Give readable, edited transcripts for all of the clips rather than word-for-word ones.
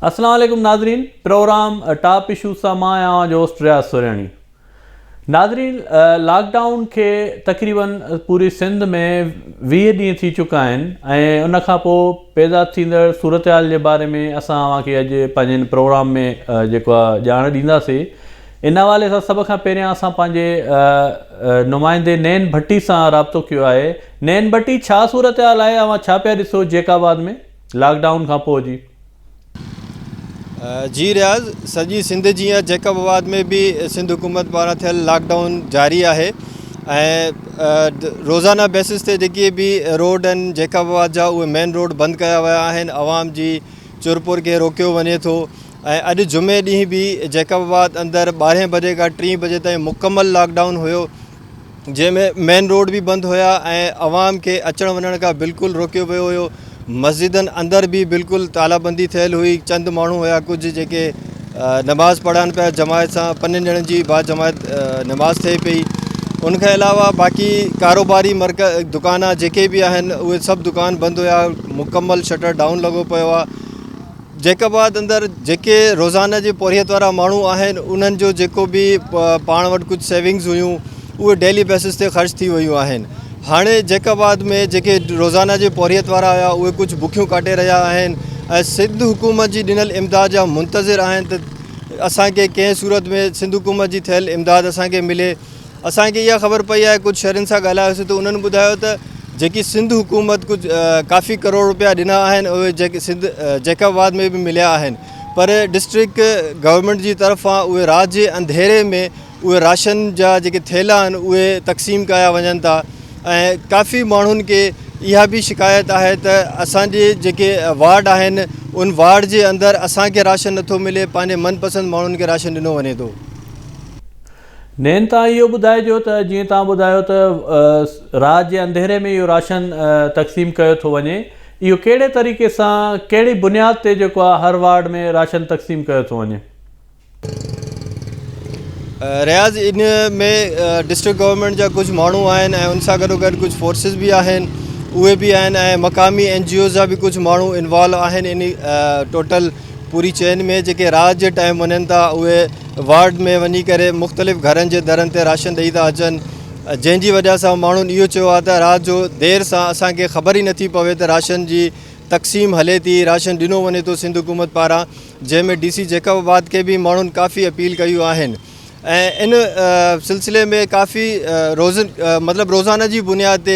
السلام عليڪم ناظرين پروگرام ٽاپ اشوز سان مان آهيان اوهان جو هوسٽ رياض سورياڻي ناظرين لاڪ ڊائون کي تقريبن پوري سنڌ ۾ 20 ڏينهن ٿي چڪا آهن ۽ ان کان پوء پيدا ٿيندڙ صورتحال جي باري ۾ اسان اوهان کي اڄ پنهنجي هن پروگرام ۾ جيڪو آهي ڄاڻ ڏينداسي ان حوالي سان سڀ کان پهريان اسان پنهنجي نمائندي نين ڀٽي سان رابطو ڪيو آهي. نين ڀٽي ڇا صورتحال آهي اوهان ڇا پيا ڏسو جيڪب آباد ۾ لاڪ ڊائون کان پوء جي. جي رياض سڄي سنڌ جيان جيڪب آباد ۾ به سنڌ حڪومت پاران ٿيل لاڪ ڊائون جاري آهي ۽ روزانه بيسس تي جيڪي به روڊ آهن جيڪب آباد جا اهي مين روڊ بند ڪيا ويا آهن عوام جي چرپر کي روڪيو وڃي ٿو ۽ اڄ جمعي ڏينهن به جيڪب آباد اندر ٻارهين بجي کان ٽين بجي تائين مڪمل لاڪ ڊائون هيو جنهن ۾ مين روڊ به بند هيا ۽ عوام کي اچڻ وڃڻ کان بلڪل روڪيو ويو هيو مسجدن اندر به بلڪل تالا بندي ٿيل هئي چند ماڻهو هيا ڪجهه جيڪي نماز پڙهن پيا جماعت سان پنجن ڄڻن جي با جماعت نماز ٿئي پئي ان کان علاوه باقي ڪاروباري مرڪز دڪانا جيڪي به آهن اهي سڀ دڪان بند هيا مڪمل شٽر ڊائون لڳو پيو آهي جيڪب آباد اندر جيڪي روزانه جي پورهيت وارا ماڻهو آهن انهن جو جيڪو به پاڻ وٽ ڪجهه سيونگز هيون اهي ڊيلي بيسس تي خرچ ٿي ويون آهن هاڻي جيڪب آباد ۾ جيڪي روزانه جي پورهيت وارا هيا اهي ڪجهه بکيون ڪاٽي رهيا آهن ۽ سنڌ حڪومت جي ڏنل امداد جا منتظر آهن ته اسانکي ڪنهن صورت ۾ سنڌ حڪومت جي ٿيل امداد اسانکي ملي اسان کي اها خبر پئي آهي ڪجهه شهرين سان ڳالهايوسين ته انهن ٻڌايو ته جيڪي سنڌ حڪومت ڪجهه ڪافي ڪروڙ روپيا ڏنا آهن اهي جيڪي سنڌ جيڪب آباد ۾ به مليا آهن پر ڊسٽرڪٽ گورنمينٽ جي طرفان اهي رات جي انڌيري ۾ اهي راشن جا جيڪي ٿيلها آهن اهي تقسيم ڪيا وڃن ٿا ۽ ڪافي ماڻهن کي اها به شڪايت آهي ته اسانجي جيڪي وارڊ آهن ان وارڊ جي اندر اسانکي راشن نٿو ملي پنهنجي من پسند ماڻهن کي راشن ڏنو وڃي ٿو. نين توهان اهو ٻڌائجو ته جيئن توهان ٻڌايو ته رات جي انڌيري ۾ اهو راشن تقسيم ڪيو ٿو وڃي اهو ڪهڙي طريقي سان ڪهڙي بنياد تي جيڪو آهي هر وارڊ ۾ راشن تقسيم ڪيو ٿو وڃي. رياض ان ۾ ڊسٽرڪٽ گورنمينٽ جا ڪجهه ماڻهو آهن ۽ ان سان گڏو گڏ ڪجهه فورسز به آهن اهي به آهن ۽ مقامي اين جي اوز جا به ڪجهه ماڻهو انوالو آهن ان ٽوٽل پوري چين ۾ جيڪي رات جي ٽائيم وڃن ٿا اهي وارڊ ۾ وڃي ڪري مختلف گهرن جي درن تي راشن ڏئي ٿا اچن جنهن جي وجه سان ماڻهن اهو چيو آهي ته رات جو دير سان اسان کي خبر ئي نٿي پوي ته راشن جي تقسيم هلي ٿي راشن ڏنو وڃي ٿو سنڌ حڪومت پاران جنهن ۾ ڊي سي جيڪب آباد کي به ماڻهن ڪافي اپيل ڪيون آهن ۽ ان سلسلي ۾ ڪافي روز مطلب روزانه جي بنياد تي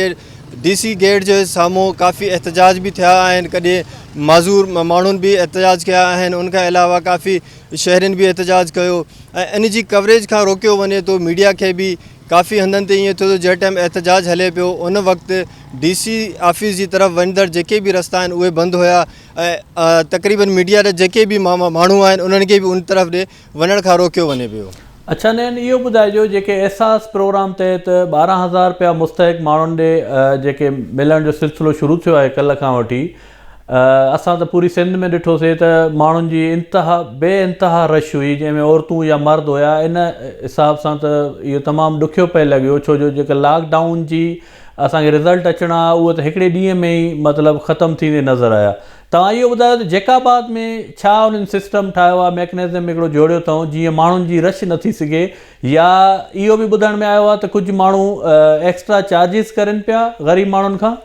ڊي سي گيٽ جي سامهون ڪافي احتجاج به ٿيا آهن ڪڏهن معذور ماڻهن به احتجاج ڪيا آهن ان کان علاوه ڪافي شهرين به احتجاج ڪيو ۽ ان جي ڪوريج کان روڪيو وڃي ٿو ميڊيا کي به ڪافي هنڌن تي ائين ٿيو ته جنهن ٽائيم احتجاج هلي پيو ان وقت ڊي سي آفيس جي طرف وڃندڙ جيڪي به رستا آهن اهي بند هيا ۽ تقريبن ميڊيا جا جيڪي به ماڻهو آهن انهن کي به ان طرف ڏي وڃڻ کان روڪيو وڃي پيو. اڇا نين اهو ٻڌائجو جيڪي احساس پروگرام تحت 12 هزار رپيا مستحق ماڻهن ڏي جيڪي ملڻ جو سلسلو شروع ٿيو آهي ڪلهه کان وٺي، اسان ته پوري سنڌ ۾ ڏٺوسي ته ماڻهن جي انتها بي انتها رش هئي جنهن ۾ عورتون يا مرد هيا، ان حساب سان ته اهو تمام ڏکيو پئي لڳيو ڇو جو جيڪا لاڪ ڊائون جي اسان کي رزلٽ اچڻا اهو ته هڪڙي ڏينهن ۾ ئي مطلب ختم ٿيندي نظر آيا. توهان اهو ٻڌايو ته جيڪب آباد ۾ ڇا انهن سسٽم ٺاهيو آهي ميڪنزم هڪڙو جوڙيو اٿئون جيئن ماڻهن جي رش نه ٿي سگهي يا اهو به ٻڌڻ ۾ آيو آهي ته ڪجهه ماڻهو ايڪسٽرا چارجز ڪرين پيا غريب ماڻهن کان؟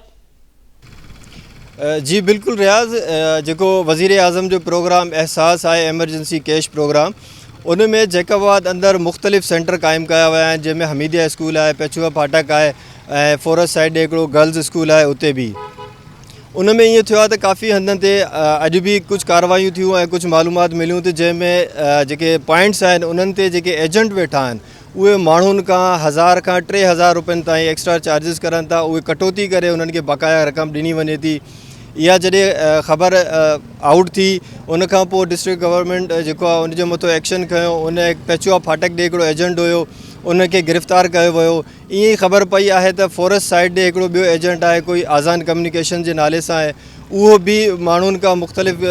جي بلڪل رياض جيڪو وزير اعظم جو پروگرام احساس آهي ايمرجنسي ڪيش پروگرام ان ۾ جيڪب آباد اندر مختلف سينٽر قائم ڪيا ويا آهن جنهن ۾ حميديه اسڪول آهي پيچوها ڦاٽڪ آهي ۽ فورس سائيڊ ڏي هڪڙو گرلز اسڪول آهي اتي به ان ۾ ائين ٿيو آهي ته ڪافي هنڌن تي اڄ به ڪجهه ڪاروايون ٿيون ۽ ڪجهه معلومات مليون ته جنهن ۾ جيڪي پوائنٽس آهن انهن تي جيڪي ايجنٽ ويٺا آهن اهي ماڻهن کان 1000 کان 3000 روپين تائين ايڪسٽرا چارجز ڪرن ٿا، اهي ڪٽوتي ڪري انهن کي بقايا رقم ڏني وڃي ٿي. اها جڏهن خبر آئوٽ ٿي ان کان پوء ڊسٽرڪٽ گورنمينٽ جيڪو آهي ان جي مٿو ايڪشن کنيو، ان پيچوها ڦاٽڪ ڏي هڪڙو ايجنٽ هيو ان کي گرفتار ڪيو ويو. ائين ئي خبر پئي آهي ته فورس سائيڊ ڏي هڪڙو ٻيو ايجنٽ آهي ڪوئي آزان ڪميونيڪيشن جي نالي سان آهي اهو به ماڻهن کان مختلف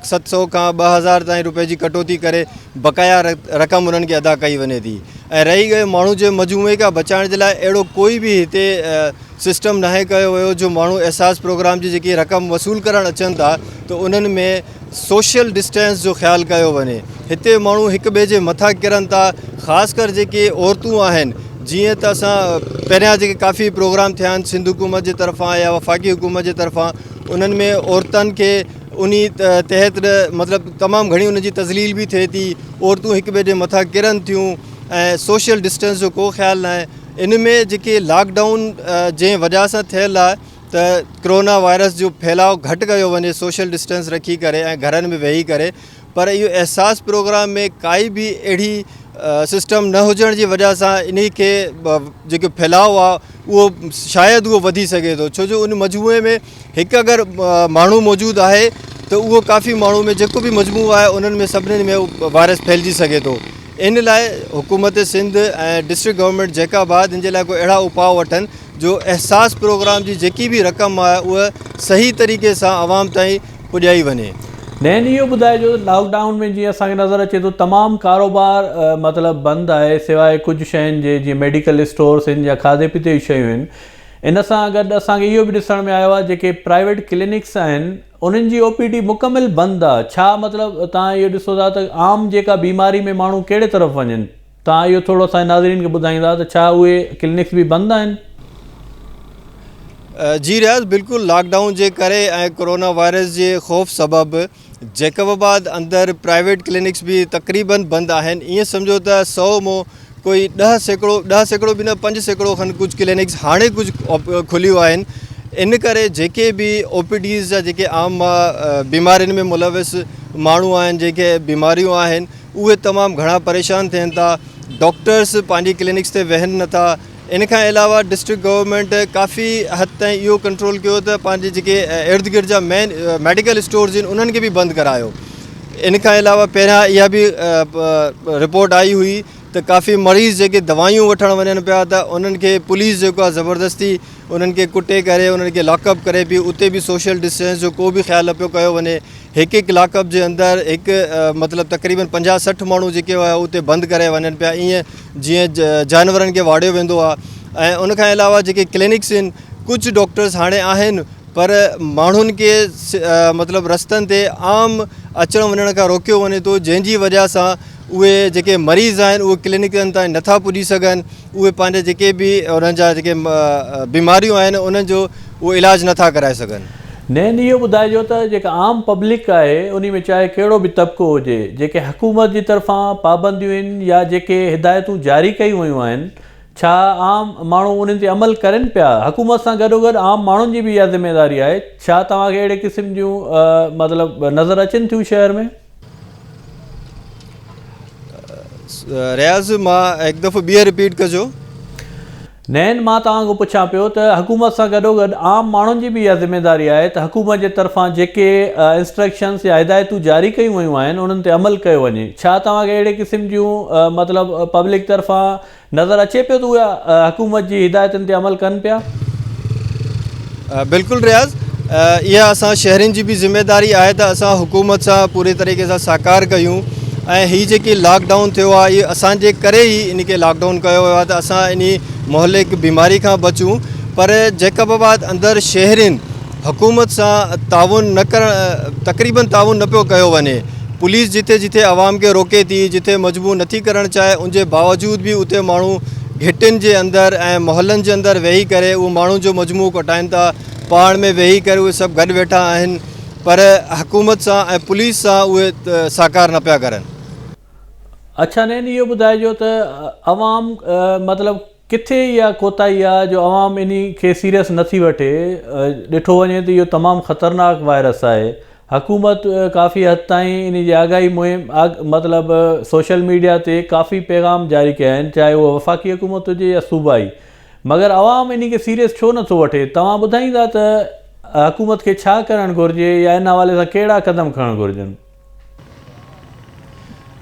700 کان 2000 تائين روپئي جي ڪٽوتي ڪري بقايا رقم انهن کي ادا ڪئي وڃي ٿي ۽ رهي گئي ماڻهو جي مجموعي کان بچائڻ جي لاء اهڙو ڪوئي به هتي سسٽم ناهي ڪيو ويو جو ماڻهو احساس پروگرام جي جيڪي رقم وصول ڪرڻ اچن ٿا ته انهن ۾ سوشل ڊسٽينس جو خيال ڪيو وڃي هتي ماڻهو هڪ ٻئي جي مٿان ڪرن ٿا خاص ڪر جيڪي عورتون آهن جيئن ته اسان پهريان جيڪي ڪافي پروگرام ٿيا آهن سنڌ حڪومت جي طرفان يا وفاقي حڪومت جي طرفان انهن ۾ عورتن کي انهي تحت مطلب تمام گهڻي ان جي تذليل به ٿئي ٿي عورتون هڪ ٻئي جي مٿان ڪرن ٿيون ۽ سوشل ڊسٽنس جو ڪو خيال ناهي ان ۾ جيڪي لاڪ ڊائون جنهن وجه سان ٿيل آهي ته ڪرونا وائرس جو ڦهلاء گهٽ ڪيو وڃي سوشل ڊسٽنس رکي ڪري ۽ گهرن ۾ ويهي ڪري پر اهو احساس پروگرام ۾ ڪائي به اهڙي سسٽم نه هجڻ جي وجه سان انهي کي جيڪو ڦهلاء آهي اهو شايد اهو وڌي سگهي ٿو ڇو جو ان مجموعي ۾ هڪ اگر ماڻهو موجود آهي ته اهو ڪافي ماڻهو ۾ جيڪو به مجموعو آهي انهن ۾ سڀني ۾ وائرس ڦهلجي سگهي ٿو ان لاء حڪومت سنڌ ۽ ڊسٽرڪٽ گورنمينٽ جيڪب آباد ان جي لاء ڪو اهڙا اپاء وٺن جو احساس پروگرام جي جيڪي به رقم آهي اها صحيح طريقي سان عوام تائين پڄائي وڃي. نين اهو ٻڌائجو ته لاڪ ڊائون ۾ جيئن اسان کي نظر اچي ٿو تمام ڪاروبار مطلب بند آهي سواء ڪجهه شين جي جيئن ميڊيڪل اسٽورس آهن يا کاڌي پيتي جون شيون آهن ان سان گڏ اسان کي اهو به ڏسڻ ۾ آيو آهي جيڪي پرائيويٽ ڪلينڪس آهن انهن جي او پي ڊي مڪمل بند آهي ڇا مطلب توهان اهو ڏسو ٿا ته عام جيڪا بيماري ۾ ماڻهو ڪهڙي طرف وڃن توهان اهو ٿورو اسان جي ناظرين کي ٻڌائيندا ته ڇا اهي ڪلينڪس به بند آهن؟ جي رياض بلڪل لاڪ ڊائون جي ڪري ۽ ڪورونا وائرس جي خوف سبب جيڪب آباد اندر پرائيويٽ ڪلينڪس به تقريبن بند آهن ائين سمجهو ته سو مون ڪوئي 10% 10% به نه 5% کن ڪجهه ڪلينڪس هاڻي ڪجهه کليون آهن ان ڪري جيڪي به او پي ڊيز جا جيڪي عام بيمارين ۾ ملوث ماڻهو آهن جيڪي بيماريون آهن اهي تمام گهڻا پريشان ٿين ٿا ڊاڪٽرس پنهنجي ڪلينڪس تي ويهن نٿا ان کان علاوه ڊسٽرڪٽ گورنمينٽ ڪافي حد تائين اهو ڪنٽرول ڪيو ته پنهنجي جيڪي ارد گرد جا مين ميڊيڪل اسٽورز آهن انهن کي به بند ڪرايو ان کان علاوه پهريان اها به رپورٽ آئي هئي ته ڪافي مريض جيڪي دوائيون وٺڻ وڃن پيا ته انهن کي پوليس جيڪو آهي زبردستي انهن کي ڪٽي ڪري انهن کي لاڪ اپ ڪري پئي اتي به سوشل ڊسٽنس جو ڪو به خيال نه پيو ڪيو وڃي هڪ هڪ لاڪ اپ جي اندر هڪ مطلب تقريبن 50 60 ماڻهو جيڪي هيا اتي بند ڪري وڃن پيا ائين جيئن جانورن کي واڙيو ويندو آهي ۽ ان کان علاوه جيڪي ڪلينڪس آهن ڪجهه ڊاڪٽرس هاڻي آهن پر ماڻهن کي مطلب رستن تي عام اچڻ وڃڻ کان روڪيو وڃي ٿو جنهن جي وجه سان اهي جيڪي مريض آهن اهي ڪلينڪن تائين نٿا پڄي سگهن اهي پنهنجا جيڪي به انهن جا جيڪي بيماريون آهن انهن جو اهو علاج نٿا ڪرائي سگهن. نين اهو ٻڌائجو ته جيڪا عام پبلڪ آهي انهي ۾ چاهي ڪهڙو به طبقو هجي جيڪي حڪومت جي طرفان پابنديون آهن يا جيڪي هدايتون جاري ڪيون ويون آهن ڇا عام ماڻهو انهن تي عمل ڪرين پيا حڪومت سان گڏوگڏ عام ماڻهن جي به اها ذميواري آهي ڇا توهان کي اهڙي قسم جون مطلب نظر اچن ٿيون شهر ۾؟ رياض مان هڪ دفعو ٻيهر رپيٽ ڪجو. نين مان توهان کان پڇان پيو ته حڪومت سان گڏوگڏ عام ماڻهن جي به اها ذميداري آهي ته حڪومت جي طرفان جيڪي انسٽرڪشنس يا هدايتون جاري ڪيون ويون آهن انهن تي عمل ڪيو وڃي ڇا توهان کي اهڙي قسم جون مطلب پبلڪ طرفان نظر اچي پيو ته اهي حڪومت جي هدايتن تي عمل ڪن پيا. بلڪل رياض اها اسان شهرين جي به ذميواري آهي ته اسان حڪومت سان پوري طريقي سان سهڪار ڪيون ۽ هي جيڪي لاڪ ڊائون ٿيو آهي اهو اسان جي ڪري ئي ان کي لاڪ ڊائون ڪيو ويو آهي ته اسان انهي مهلڪ بيماري کان بچون پر جيڪب آباد اندر شهرين حڪومت سان تعاون نه ڪرڻ تقريبن تعاون نه پيو ڪيو وڃي پوليس جتي جتي عوام کي روڪي ٿي جتي مجبور نٿي ڪرڻ چاهي ان جي باوجود به اتي ماڻهو گهٽين جي اندر ۽ محلن جي اندر ويهي ڪري اهو ماڻهن جو مجموعو ڪٽائن ٿا پاڻ ۾ ويهي ڪري اهي سڀ گڏ ويٺا آهن پر حڪومت سان ۽ پوليس سان اهي سهڪار نه پيا ڪرن. اڇا نين اهو ٻڌائجو ته عوام مطلب ڪٿي اها ڪوتاهي آ جو عوام انهي کي سيريس نه ٿي وٺي، ڏٺو وڃي ته اهو تمام خطرناڪ وائرس آهي، حڪومت ڪافي حد تائين انهي جي آگاهي مهم مطلب سوشل ميڊيا تي ڪافي پيغام جاري ڪيا آهن چاهي اهو وفاقي حڪومت هجي يا صوبائي مگر عوام انهي کي سيريس ڇو نه ٿو وٺي، توهان ٻڌائيندا ته حڪومت کي ڇا ڪرڻ گهرجي يا ان حوالي سان ڪهڙا قدم کڻڻ گهرجن.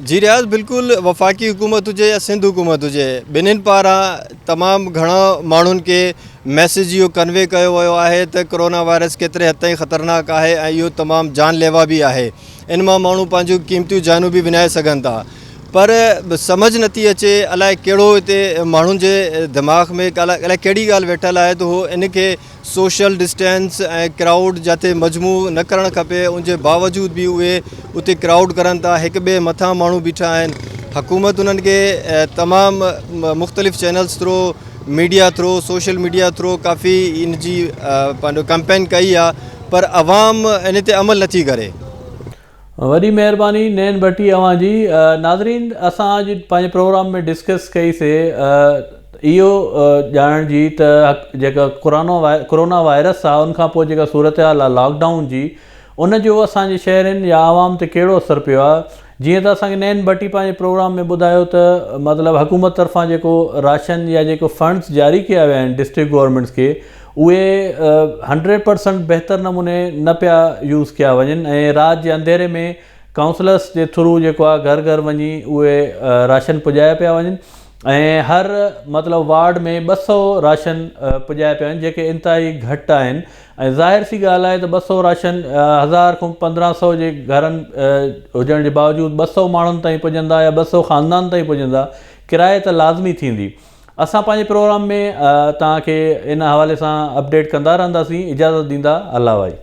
جي رياض بلڪل وفاقي حڪومت هجي يا سنڌ حڪومت هجي ٻنهين پاران تمام گهڻا ماڻهن کي ميسيج اهو ڪنوي ڪيو ويو آهي ته ڪرونا وائرس ڪيتري حد تائين خطرناڪ آهي ۽ اهو تمام جان ليوا به آهي ان مان ماڻهو پنهنجون قيمتيون جانون به وڃائي سگهن ٿا پر سمجهه نٿي اچي الائي ڪهڙو هتي ماڻهن جي دماغ ۾ الائي ڪهڙي ڳالهه ويٺل آهي ته هو ان کي سوشل ڊسٽينس ۽ ڪرائوڊ جتي مجموع نه ڪرڻ کپي ان جي باوجود به اهي اتي ڪرائوڊ ڪرن ٿا هڪ ٻئي مٿان ماڻهو بيٺا آهن حڪومت انهن کي تمام مختلف channels through media through social media through ڪافي ان جي پنهنجو ڪمپين ڪئي آهي پر عوام ان تي عمل نٿي ڪري. وڏي مهرباني نين ڀٽي اوهان جي. ناظرين اسان اڄ پنهنجي پروگرام ۾ ڊسڪس ڪئي سي اهو ڄاڻڻ جي ته جيڪا ڪورونا وائرس آ ان کان پوء جيڪا صورتحال آ لاڪ ڊائون جي ان جو اسان جي شهرين يا عوام تي ڪهڙو اثر پيو آ جيئن ته اسان کي نين ڀٽي پنهنجي پروگرام ۾ ٻڌايو ته مطلب حڪومت طرفان جيڪو راشن يا جيڪو فنڊز جاري ڪيا ويا آهن ڊسٽرڪٽ گورنمينٽس کي اهي هنڊريڊ پرسنٽ بهتر نموني نه پيا يوز ڪيا وڃن ۽ رات جي انڌيري ۾ ڪائونسلرس جي ٿرو جيڪو آهي گهر گهر وڃي اهي راشن پڄايا پيا وڃن ۽ هر مطلب وارڊ ۾ 200 راشن پڄايا پيا وڃن جيڪي انتهائي گهٽ آهن ۽ ظاهر سي ڳالهه آهي ته 200 راشن هزار کان 1500 جي گهرن هجڻ جي باوجود 200 ماڻهن تائين پڄندا يا 200 خاندان تائين پڄندا ڪرايي ته لازمي ٿيندي. اسان پنهنجي پروگرام ۾ توهان کي ان حوالي سان اپڊيٽ ڪندا رهنداسين اجازت ڏيندا الله وائي.